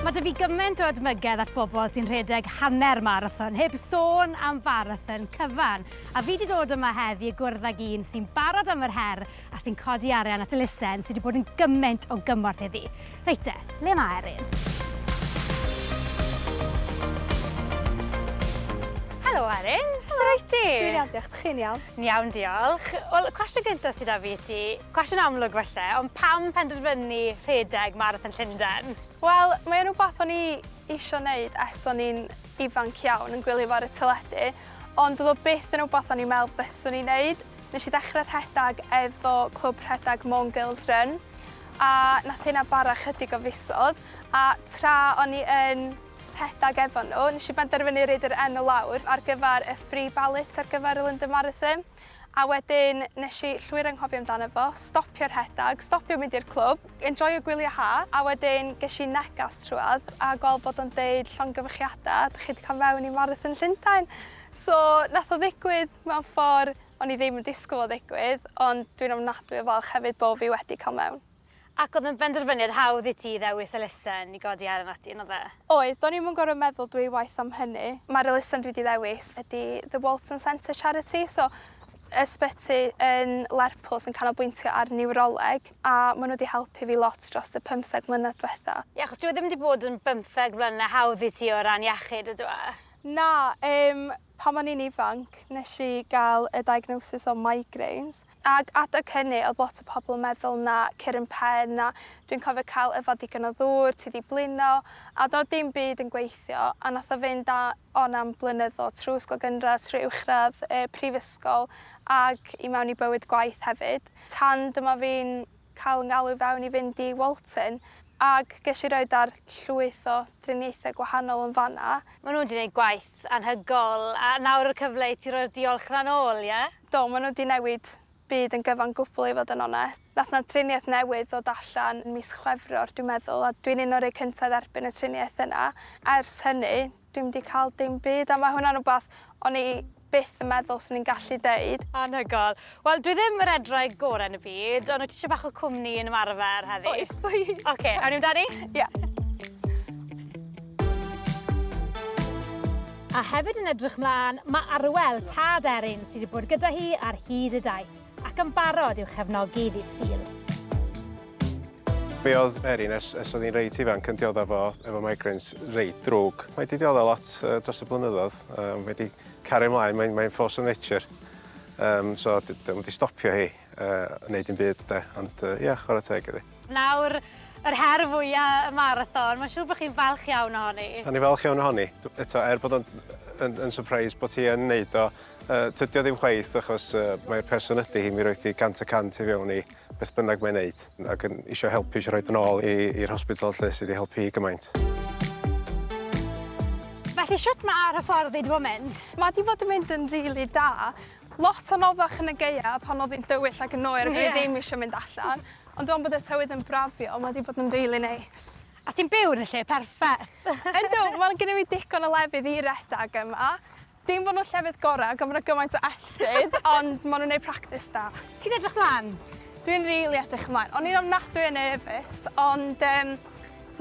Mae 'da fi gymaint o edmygedd at bobl sy'n rhedeg hanner marathon, heb sôn am farathon cyfan. A fi 'di dod yma heddi i gwrdd ag un sy'n barod am yr her a sy'n codi arian at elusen sydd wedi bod yn gymaint o gymorth iddi. Reit te, le mae Erin? Helo Erin, sut wyt ti? Dwi'n iawn, diolch. Chi'n iawn? Yn iawn, diolch. Wel, y cwestiwn gyntaf sydd 'da fi i ti, cwestiwn amlwg falle, ond pam penderfynu rhedeg Marathon Llundain? Wel, mae o'n rhywbeth o'n i isio wneud ers o'n i'n ifanc iawn, yn gwylio fo ar y teledu, ond oedd o byth yn rhywbeth o'n i'n meddwl fyswn i'n wneud. Nes i ddechrau rhedeg efo clwb rhedeg Môn Girls Run, a nath hynna bara chydig o fisoedd, a tra o'n i yn rhedeg efo nhw, nes i benderfynu roid yr enw lawr ar gyfer y free ballot ar gyfer y London Marathon. A wedyn nes i llwyr anghofio amdano fo, stopio rhedeg, stopio mynd i'r clwb, enjoio gwyliau ha, a wedyn ges i negas trwadd a gweld bod o'n deud llongyfarchiadau, dych chi wedi cael mewn i Marathon Llundain. So nath o ddigwydd mewn ffordd o'n i ddim yn disgwyl o ddigwydd, ond dwi'n ofnadwy o falch hefyd bo fi wedi cael mewn. Ac oedd yn benderfyniad hawdd i ti ddewis elusen i godi arian ati, yn oedd e? Oedd, do'n i'm yn gorfod meddwl dwywaith am hynny. Mae'r elusen dwi 'di ddewis ydi The Walton Centre Charity, so ysbyty yn Lerpwl sy'n canolbwyntio ar niwroleg, a maen nhw 'di helpu fi lot dros y pymtheg mlynedd diwetha'. Ie, achos dyw e ddim 'di bod yn bymtheg mlynedd hawdd i ti o ran iechyd, ydyw e? Na, yym, pan o'n i'n ifanc, nes i gael y diagnosis o migraines. Ag adeg hynny o'dd lot o pobl yn meddwl na cur yn pen a dwi'n cofio cael yfad digon o ddŵr, ti 'di blino, a do'dd dim byd yn gweithio a nath o fynd a on am blynyddodd trw ysgol gynradd, trwy uwchradd, yy prifysgol ag i mewn i bywyd gwaith hefyd. Tan dyma fi'n cael 'y ngalw i fewn i fynd i Walton ag gesh i roid ar llwyth o driniaethe gwahanol yn fan 'na. Ma' nhw 'di neud gwaith anhygol a nawr yw'r cyfle i ti roi'r diolch 'na nôl, ie? Do, maen nhw 'di newid byd yn gyfan gwbl i fod yn onest. Nath 'na triniaeth newydd ddod allan yn mis Chwefror dwi'n meddwl a dwi'n un o'r rei cynta i dderbyn y triniaeth yna. Ers hynny dwi'm 'di cael dim byd a ma' hwnna'n wbath o'n i byth yn meddwl swn i'n gallu deud. Anhygoel. Wel dwi ddim yr edwraig gore yn y byd ond wyt ti eisiau bach o cwmni yn ymarfer heddi? Oes plîs. Oce, awn ni amdani? Ia. A hefyd yn edrych mlaen, mae Arwel, tad Erin, sydd wedi bod gyda hi ar hyd y daith, ac yn barod i'w chefnogi ddydd Sul. Mi oedd Erin ers, ers oedd hi'n reit ifanc yn dioddef efo, efo migraines reit ddrwg. Mae wedi dioddef lot uh, dros y blynyddoedd. Uh, mae wedi cario ymlaen, mae'n mae force of nature. Um, so, dim wedi stopio hi uh, wneud dim byd, de. Ond, uh, ie, chwarae teg iddi. Nawr, yr her fwya y marathon, mae'n siŵr bod chi'n falch iawn ohoni. Da ni falch iawn ohoni. Eto, er bod o'n yn, yn surprise bod hi yn neud o, uh, tydi o ddim chwaith, achos uh, mae'r person ydy hi, mi roedd hi 100% i fewn i beth bynnag mae'n neud, ac yn eisiau helpu, eisiau rhoi yn ôl i'r hospital lle sydd wedi helpu hi gymaint. Felly, shwt mae'r hyfforddi wedi bod yn mynd? Mae 'di bod yn mynd yn rili da. Lot anoddach yn y gaea pan oedd hi'n dywyll ac yn oer ac o'n i ddim eisiau mynd allan. Ond ŵan bod y tywydd yn brafio, mae 'di bod yn rili neis. A ti'n byw yn y lle perffeth. Yndw, ma' gynna fi digon o lefydd i redag yma. Dim bod nhw'n llefydd gorau, gan bod 'na gymaint o elltydd, ond ma' nhw'n neud practis da. Ti'n edrych mlaen? Dwi'n rili edrych ymlaen. O'n i'n ofnadwy o nervous, ond yym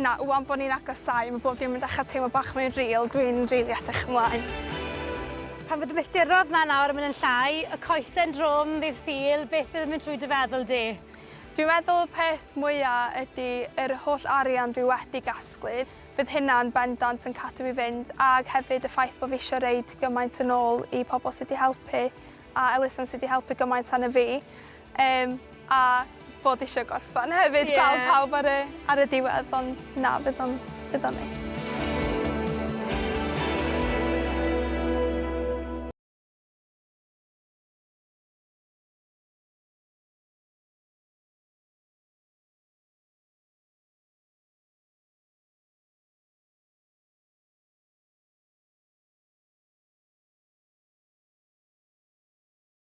na, ŵan bod ni'n agosáu, ma' bob dim yn dechrau teimlo bach mwy real, dwi'n rili edrych ymlaen. Pan fydd y milltirodd 'na nawr yn mynd yn llai, y coese'n drwm ddydd Sul, beth fydd yn mynd trwy dy feddwl di? Dwi'n meddwl y peth mwya ydi yr holl arian dwi wedi gasglu. Fydd hynna'n bendant yn cadw fi fynd ag hefyd y ffaith bod fi eisiau reid gymaint yn ôl i pobl sydd wedi helpu a elusen sydd wedi helpu gymaint arno fi. Um, a bod eisiau gorffan hefyd, yeah. gweld pawb ar y, ar y diwedd, ond na, fydd o'n, fydd o'n neis.